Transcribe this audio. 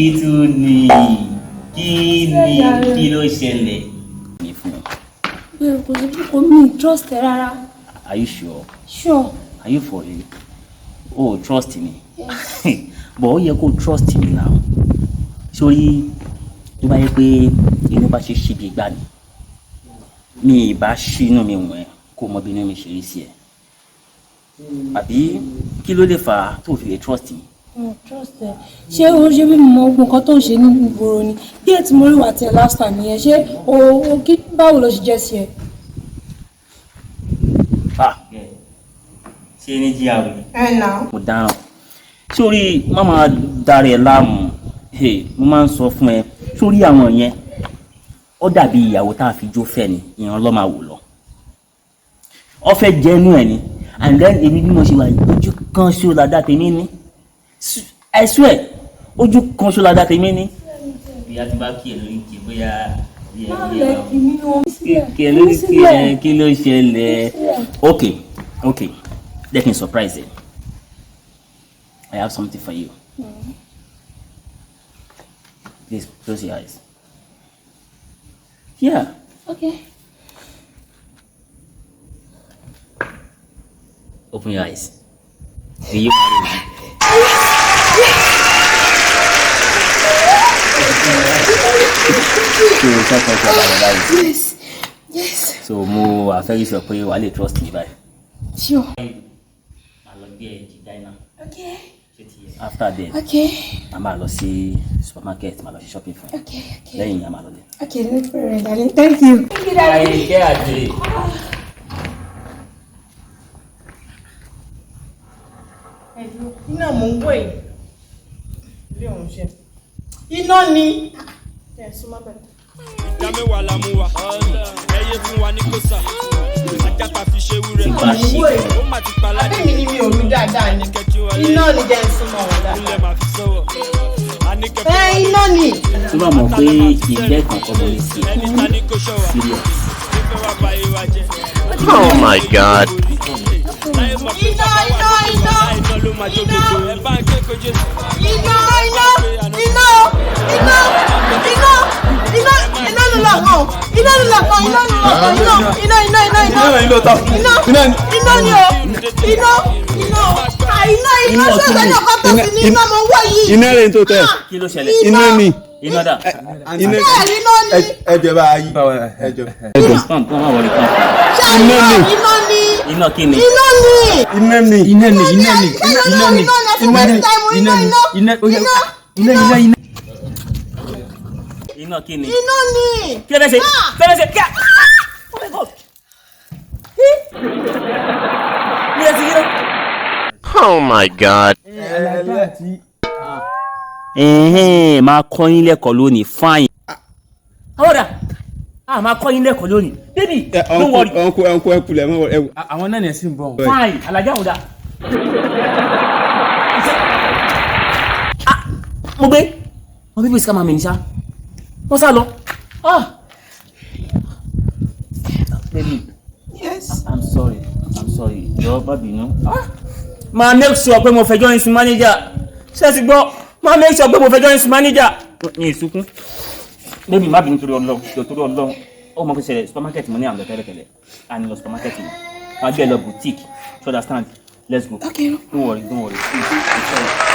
Kí tún ni? Kí ni? Kí ló ṣẹlẹ̀? Mi fún ẹ. Bẹ́ẹ̀ kò sí, kò mí trust ẹ rárá. Are you sure? Sure. Are you for real? Oh, trust me. But ó yẹ kó trust me now. Sórí tó bá yẹ pé inú bá ṣe ṣe bí gbà ní. Mi ì bá ṣí inú mi wọ̀n ẹ́ kó mọ bí inú mi ṣe rí sí ẹ. Àbí kí ló lè fà á tó fi lè trust me? Mo trust ẹ. Ṣé o ṣe bí mo mọ ogun nǹkan tó ń ṣe ní ìgboro ni? Díẹ̀ tí mo rí wà tẹ̀ last time yẹn, ṣé o kí báwo ló ṣe jẹ́ sí ẹ? Ah, ṣé ní GRA? Ẹ nà. Mo dáràn. Sórí má máa darí ẹ láàmú. Hey, mo máa ń sọ fún ẹ, sórí àwọn yẹn, ó dàbí ìyàwó tá a fi jó fẹ́ ni, ìran lọ́ máa wò lọ. Ó fẹ́ jẹ́nu ẹ̀ ni, and then èmi bí mo ṣe wà yìí, ojú kan ṣó ládàá tèmi ní. I swear, ojú kan ṣó ládàá tèmi ní. Ìyá ti bá kí ẹ lórí kí bóyá. Má lẹ kí mi o. Kí ẹ lórí kí ẹ, kí ló ṣẹlẹ̀? Okay, let me surprise you. I have something for you. Please close your eyes. Yeah. Okay. Open your eyes. Do you marry me? So ṣe kan ṣe àbàlẹ̀ báyìí. Yes. Yes. So mo wà very sure pé wàá lè trust me báyìí. Sure. Màá lọ gbé ẹ jí dáínà. Okay. After then, Okay. a máa lọ sí supermarket, máa lọ ṣe shopping fún ẹ. Okay. Okay. Lẹ́yìn a máa lọ lé. Okay, no problem, darling. Thank you. Thank you, darling. Àìkẹ́ àti. Iná mò ń wò yìí. Ilé òun ṣe. Iná ni. Ẹ súnmọ́ bẹ́ẹ̀. Ìdá mẹ́wàá la mú wa, ẹyẹ fún wa ní kòsà, ajá ta fi ṣe wúrẹ́. Tí bá ṣe Ó mà ti pa Abẹ́ mi ni mi ò rí dáadáa ni. Iná ni jẹ́ ń súnmọ́ wọn dáadáa. Ilẹ̀ máa fi sọ̀wọ́. Ẹ iná ni. Tó bá mọ̀ pé ìgbẹ́ kan kọ́ mo lè ṣe Ẹni ta ní kò ṣọ̀wá, serious. Ìfẹ́ wa bá ìwà jẹ́. Oh my God. Iná, iná, iná. Iná ló máa jó gbogbo. Ẹ bá ń ké kojú. Iná, iná, iná, iná, iná, iná, iná ló là kàn. Iná ló là kàn, iná ló là kàn, iná, iná, iná, iná, iná. Iná ni lóòótọ́. Iná, iná ni o. Iná, iná, à iná, iná ṣẹ̀ṣẹ̀ ní ọkọ̀ tó sì ní iná mo wọ̀ yìí. Iná rẹ̀ ń tó tẹ̀. Kí ló ṣẹlẹ̀? Iná ni. Iná dà. Iná. Bẹ́ẹ̀ ni iná ni. Ẹ jẹ bá a yí. Ẹ jọ. Pam pam má wọlé pam. Ṣé Iná iná ni. Iná ni. Iná kí ni? Iná ni. Iná ni. Iná ni, iná ni, iná ni, iná ni, iná ni, iná ni, iná, iná, iná, iná. Iná kí ni? Iná ni. Kí ló fẹ́ ṣe? Kí ló fẹ́ ṣe? Kí á! Oh my God! Mi ò sì yí lọ. Oh my God. Ẹ̀hẹ́n, máa kọ́ yín lẹ́kọ̀ọ́ lónìí, fine. Àwọn ọ̀dà, a máa kọ́ yín lẹ́kọ̀ọ́ lónìí. Baby, don't worry. Ọ̀nkú ọ̀nkú ẹ kulẹ̀ mọ́ ẹ. Àwọn náà ní ẹ̀sìn bọ̀. Fine, alájà ọ̀dà. Ah, mo gbé. Wọ́n bí bísí ká máa mi ní sá. Wọ́n sá lọ. Ah. Baby. Yes. I'm sorry. I'm sorry. Jọ̀ọ́ má bínú. Máa make sure pé mo fẹjọ́ yín sùn manager. Ṣé ẹ ti gbọ́? Máa make sure pé mo fẹjọ́ yín sùn manager. Ní ìsunkún. Baby, má bínú torí Ọlọ́run. Jọ̀ọ́ torí Ọlọ́run. Ó mọ kó ṣẹlẹ̀ supermarket mo ní àwọn tẹ́lẹ̀tẹ́lẹ̀. A ní lọ supermarket mi. Máa gbé ẹ lọ boutique. You understand? Let's go. Okay. Don't worry, don't worry. Please, I'm sorry.